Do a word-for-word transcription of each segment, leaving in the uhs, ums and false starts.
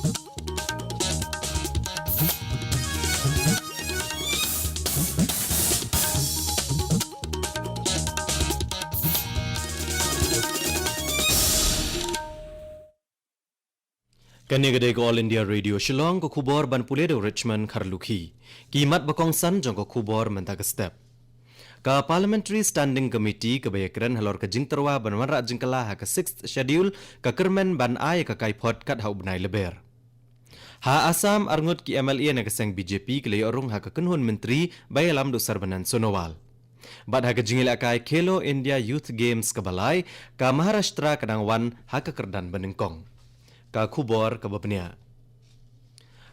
Kane ka dei ka All India Radio Shillong, ka khubor ban pule da u Richmond Kharlukhi. Ki mat ba kongsan jong ka khubor mynta ka step. Ka Parliamentary Standing Committee kaba ïakren halor ka jingtyrwa ban wanrah jingkylla ha ka Sixth Schedule ka kyrmen ban ai ka kaiphod kat ha u bnai Lber. Ha Assam arngut ki M L A na ka seng B J P ki la ïoh rung ha ka kynhun myntri ba ïalam da u Sarbanan Sonowal. Bad ha ka jingïalehkai Khelo India Youth Games kaba lai, ka Maharashtra ka dang wan ha ka kyrdan banyngkong. Ka khubor kaba bniah.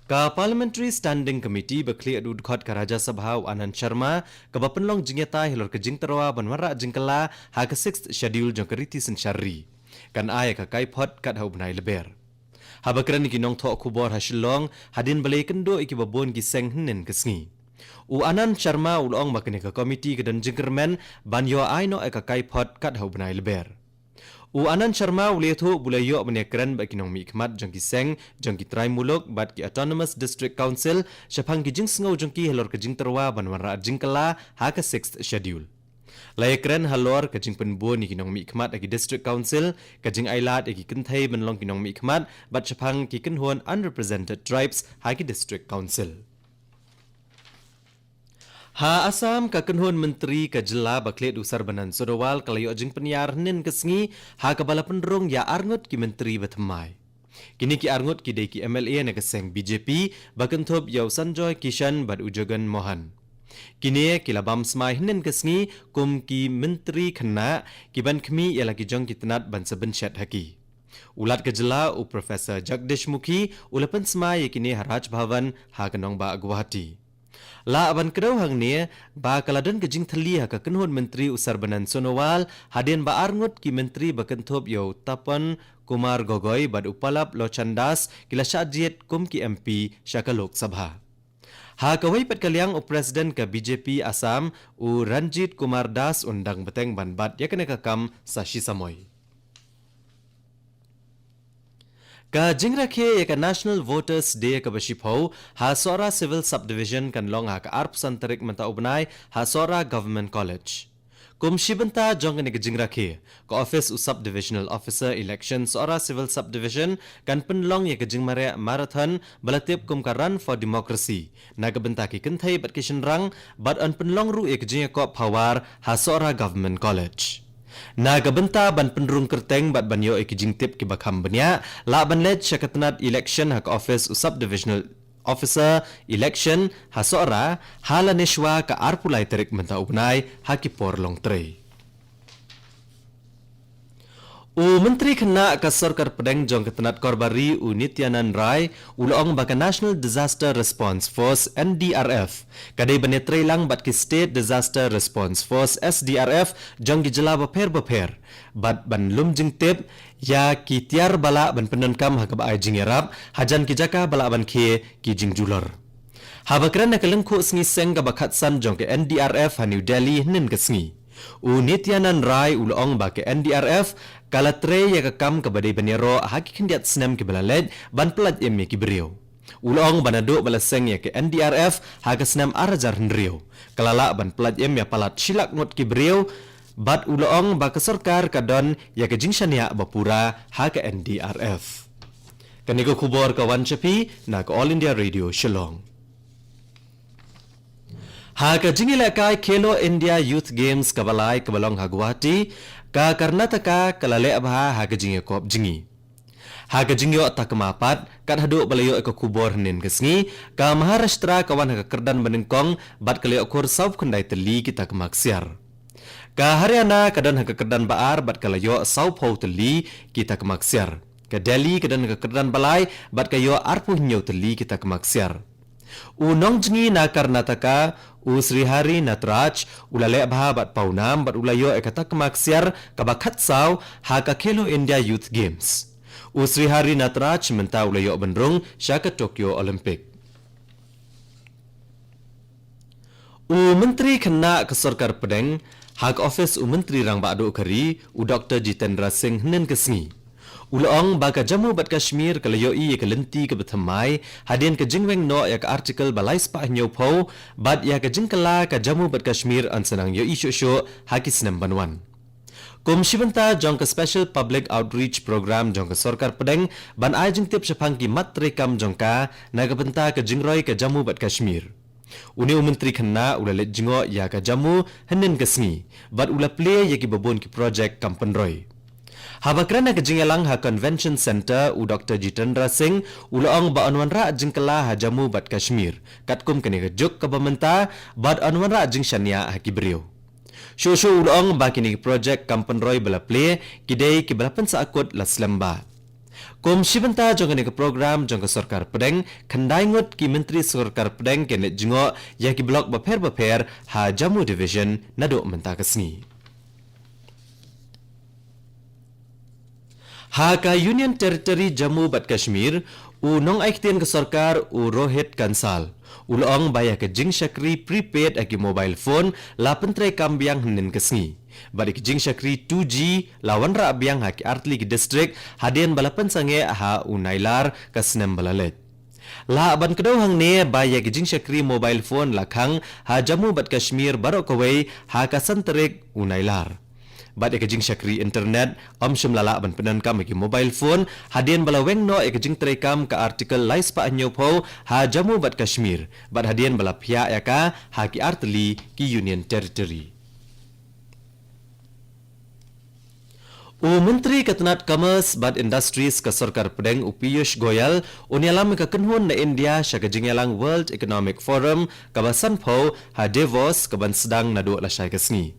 Ka Parliamentary Standing Committee ba khlieh da u dkhot ka Rajya Sabha u Anand Sharma, kaba pynlong jingïatai halor ka jingtyrwa ban wanrah jingkylla ha ka Sixth Schedule jong ka riti synshar ri, kan ai ka kaiphod kat ha u bnai Lber. Haba kren ïa ki nongthoh khubor ha Shillong hadien ba la ïakynduh ïa kiba bun ki seng hynnin ka sngi, u Anand Sharma u la ong ba kane ka komiti ka don jingkyrmen ban ïoh ai noh ïa ka kaiphod kat ha u bnai Lber. U Anand Sharma u la ïathuh ba u la ïoh ban ïakren bad ki nongmihkhmat jong ki seng jong ki trai muluk bad ki Autonomous District Council shaphang ki jingsngew jong ki halor ka jingtyrwa ban wanrah jingkylla ha ka Sixth Schedule. La ïakren halor ka jingpynbun ïa ki nongmihkhmat ha ki District Council, ka jingailad ïa ki kynthei ban long ki nongmihkhmat bad shaphang ki kynhun Unrepresented Tribes ha ki District Council. Ha Assam, ka kynhun myntri ka jylla ba khlieh da u Sarbanan Sonowal ka la ïoh jingpynïar hynnin ka sngi ha kaba la pynrung ïa arngut ki myntri ba thymmai. Kine ki arngut ki dei ki M L A na ka seng B J P ba kynthup ïa u Sanjoy Kishan bad u Jagan Mohan. Kine ki la bam smai hynnin ka sngi kum ki myntri khynnah ki ban khmih ïa la ki jong ki tnat ban sa bynshet ha ki. U Lat ka jylla u Professor Jagdish Mukhi u la pynsmai ïa kine ha Raj Bhavan ha ka nongbah Guwahati. Lah ban kdew hangne ba ka la don ka jingthylli ha ka kynhun myntri u Sarbanan Sonowal hadien ba arngut ki myntri ba kynthup ïa u Tapan Kumar Gogoi bad u Pallab Lochan Das ki la shah jied kum ki M P sha ka Lok Sabha. Ha kawei pat ka liang, u President ka B J P Assam u Ranjit Kumar Das un dang bteng ban bat ïa kane ka kam sa shi samoi. Ka jingrakhe ïa ka National Voters Day kaba shiphew ha Sohra Civil Subdivision kan long ha ka arphew san tarik mynta u bnai ha Sohra Government College. Kum shi bynta jong kane ka jingrakhe, ka ophis u Subdivisional Officer Election Sohra Civil Subdivision kan pynlong ïa ka jingmareh marathon ba la tip kum ka Run for Democracy na ka bynta ki kynthei bad ki shynrang, bad yn pynlong ruh ïa ka jingïakop phawar ha Sohra Government College. Na ka bynta ban pynrung kyrteng bad ban ïoh ïa ki jingtip kiba kham bniah, lah ban leit sha ka tnat election ha ka ophis u Subdivisional Officer Election ha Sohra ha lane shwa ka arphew lai tarik mynta u bnai ha ki por long trei. U Myntri Khynnah ka Sorkar Pdeng jong ka tnat Korbari u Nityanand Rai u la ong ba ka National Disaster Response Force, N D R F, ka dei ban ïatrei lang bad ki State Disaster Response Force, S D R F, jong ki jylla bapher bapher bad ban lum jingtip ïa ki tiar ba lah ban pyndonkam ha kaba ai jingïarap hajan ki jaka ba lah ban khie ki jingjulor. Haba kren ha ka lyngkhuh sngi seng kaba khatsan jong ka N D R F ha New Delhi hynnin ka sngi, u Nityanand Rai u la ong ba ka N D R F ka la trei ïa ka kam kaba dei ban ïaroh ha ki khyndiat snem kiba la leit ban pyllait im ïa ki briew. U la ong ba naduh ba la seng ïa ka N D R F ha ka snem ar hajar hynriew, ka la lah ban pyllait im ïa palat shi lak ngut ki briew, bad u la ong ba ka sorkar ka don ïa ka jingshaniah ba pura ha ka N D R F. Kane ka khubor ka wan sha phi na ka All India Radio Shillong. Ha ka jingïalehkai Khelo India Youth Games kaba lai kaba long ha Guwahati, ka Karnataka ka la leh bha ha ka jingïakop jngi. Ha ka jingïoh takma pat, kat haduh ba la ïoh ïa ka khubor hynnin ka sngi, ka Maharashtra ka wan ha ka kyrdan banyngkong bad ka la ïoh khur sawphew khyndai tylli ki takma ksiar. Ka Haryana ka don ha ka kyrdan ba ar bad ka la ïoh sawphew tylli ki takma ksiar. Ka Delhi ka don ha ka kyrdan ba lai bad ka ïoh arphew hynñiew tylli ki takma ksiar. U nongjngi na Karnataka, u Srihari Nataraj, u la leh bha bad pawnam bad u la ïoh ïa ka takma ksiar kaba khatsaw ha ka Khelo India Youth Games. U Srihari Nataraj mynta u la ïoh ban rung sha ka Tokyo Olympic. U Myntri Khynnah ka Sorkar Pdeng ha ka ophis u Myntri Rangbah Duh ka ri, u Doktor Jitendra Singh, hynnin ka sngi U la ong ba ka Jammu bad Kashmir ka la ïohi ïa ka lynti kaba thymmai hadien ka jingweng noh ïa ka Article ba lai spah hynñiewphew, bad ïa ka jingkylla ka Jammu bad Kashmir yn sa nang ïohi shuh shuh ha ki snem ban wan. Kum shi bynta jong ka Special Public Outreach Program jong ka Sorkar Pdeng ban ai jingtip shaphang ki mat treikam jong ka na ka bynta ka jingroi ka Jammu bad Kashmir, une u Myntri Khynnah u la leit jngoh ïa ka Jammu hynnin ka sngi bad u la plie ïa kiba bun ki projek kam pynroi. Haba kren ha ka jingïalang ha Convention Centre, u Doctor Jitendra Singh u la ong ba yn wanrah jingkylla ha Jammu bad Kashmir katkum kane ka juk kaba mynta, bad yn wanrah jingshaniah ha ki briew. Shuh shuh u la ong ba kine ki projek kam pynroi ba la plie ki dei kiba la pynsahkut la slem bha. Kum shi bynta jong kane ka program jong ka Sorkar Pdeng, khyndai ngut ki Myntri Sorkar Pdeng kin leit jngoh ïa ki block bapher bapher ha Jammu Division naduh mynta ka sngi. Ha ka Union Territory Jammu bad Kashmir, u nongai ktien ka sorkar u Rohit Kansal u la ong ba ïa ka jingshakri prepaid ha ki mobile phone la pyntreikam biang hynnin ka sngi, bad ïa ka jingshakri two G la wanrah biang ha ki artylli ki district hadien ba la pynsangeh ha u Nailar ka snem ba la leit. Lah ban kdew hangne ba ïa ka jingshakri mobile phone la khang ha Jammu bad Kashmir baroh kawei ha ka san tarik u Nailar. Bad ïa ka jingshakri internet ym shym la lah ban pyndonkam ha ki mobile phone hadien ba la weng noh ïa ka jingtreikam ka Article lai spah hynñiewphew ha Jammu bad Kashmir, bad hadien ba la phiah ïa ka ha ki artylli ki Union Territory. U Myntri ka tnat Commerce bad Industries ka Sorkar Pdeng u Piyush Goyal un ïalam ïa ka kynhun na India sha ka jingïalang World Economic Forum kaba sanphew ha Davos kaban sdang naduh lashai ka sngi.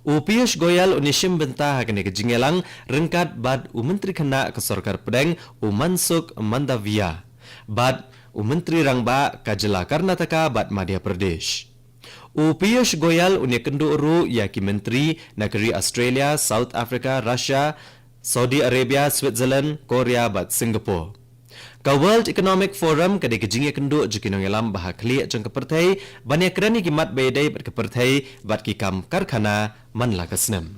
U Piyush Goyal un ïashim bynta ha kane ka jingïalang ryngkat bad u Myntri Khynnah ka Sorkar Pdeng u Mansukh Mandaviya, bad u Myntri Rangbah ka jylla Karnataka bad Madhya Pradesh. U Piyush Goyal un ïakynduh ruh ïa ki myntri na ka ri Australia, South Africa, Russia, Saudi Arabia, Switzerland, Korea bad Singapore. Ka World Economic Forum ka dei ka jingïakynduh jong ki nongïalam ba ha khlieh jong ka pyrthei ban ïakren ïa ki mat ba ïadei bad ka pyrthei bad ki kam karkhana man la ka snem.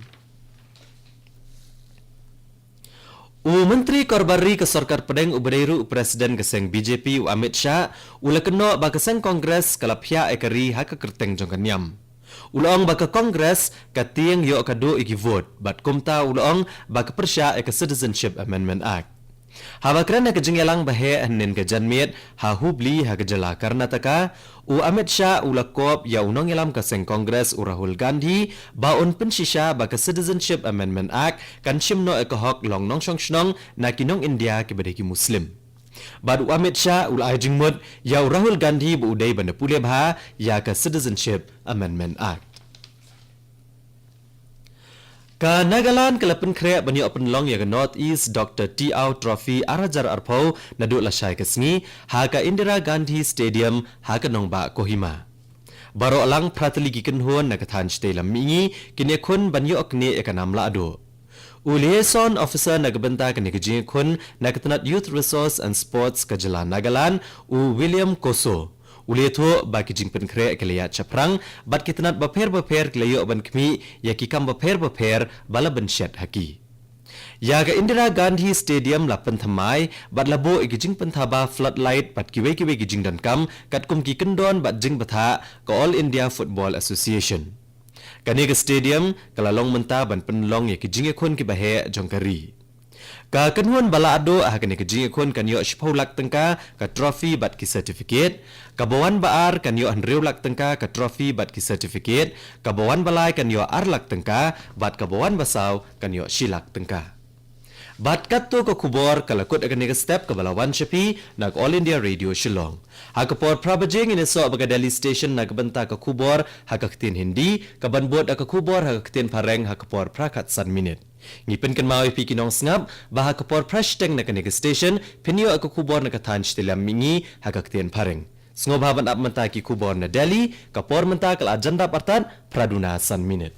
U Myntri Korbar Ri ka Sorkar Pdeng uba dei ruh u President ka seng B J P u Amit Shah u la kynnoh ba ka seng Congress ka la phiah ïa ka ri ha ka kyrteng jong ka niam. U la ong ba ka Congress ka tieng ïoh ka duh ïa ki vote, bad kumta u la ong ba ka pyrshah ïa ka Citizenship Amendment Act. Haba kren ha ka jingïalang ba heh hynnin ka janmiet ha Hubli ha ka jylla Karnataka, u Amit Shah u la kop ïa u nongïalam ka seng Congress u Rahul Gandhi ba un pynshisha ba ka Citizenship Amendment Act kan shim noh ïa ka hok long nongshong shnong na ki nong India kiba dei ki Muslim. Bad u Amit Shah u la ai jingmut ïa u Rahul Gandhi ba u dei ban da pule bha ïa ka Citizenship Amendment Act. Ka Nagaland ka la pynkhreh ban ïoh pynlong ïa ka North East Doctor T Ao Trophy ar hajar arphew naduh lashai ka sngi ha ka Indira Gandhi Stadium ha ka nongbah Kohima. Baroh lang phra tylli ki kynhun na ka thaiñ shatei lam mihngi kin ïakhun ban ïoh knieh ïa ka nam lahduh. U Liaison Officer na ka bynta kane ka jingïakhun na ka tnat Youth Resource and Sports ka jylla Nagaland, u William Koso, u la ïathuh ba ki jingpynkhreh ki la ïaid shaphrang bad ki tnat bapher bapher ki la ïoh ban khmih ïa ki kam bapher bapher ba la bynshet ha ki. Ïa ka Indira Gandhi Stadium la pynthymmai bad la buh ïa ki jingpynthaba floodlight bad kiwei kiwei ki jingdonkam katkum ki kyndon bad jingbthah ka All India Football Association. Kane ka stadium ka la long mynta ban pynlong ïa ki jingïakhun kiba heh jong ka ri. Ka kynhun ba lahduh ha kane ka jingïakhun kan ïoh shiphew lak tyngka ka trophy bad ki certificate, kaba wan ba ar kan ïoh hynriew lak tyngka ka trophy bad ki certificate, kaba wan ba lai kan ïoh ar lak tyngka, bad kaba wan ba saw kan ïoh shi lak tyngka. Bad katto ka khubor ka la kut ha kane ka step kaba la wan sha phi na ka All India Radio Shillong. Ha ka por phra baje ngin ïasoh bad ka Delhi Station na ka bynta ka khubor ha ka ktien Hindi, kaban bud da ka khubor ha ka ktien Phareng ha ka por phra khatsan minit. Ngi pynkynmaw ïa phi ki nongsngap ba ha ka por phra shiteng na kane ka station phin ïoh ïa ka khubor na ka thaiñ shatei lam mihngi ha ka ktien Phareng. Sngewbha ban ap mynta ki khubor na Delhi, ka por mynta ka la jan dap artat phra duna san minit.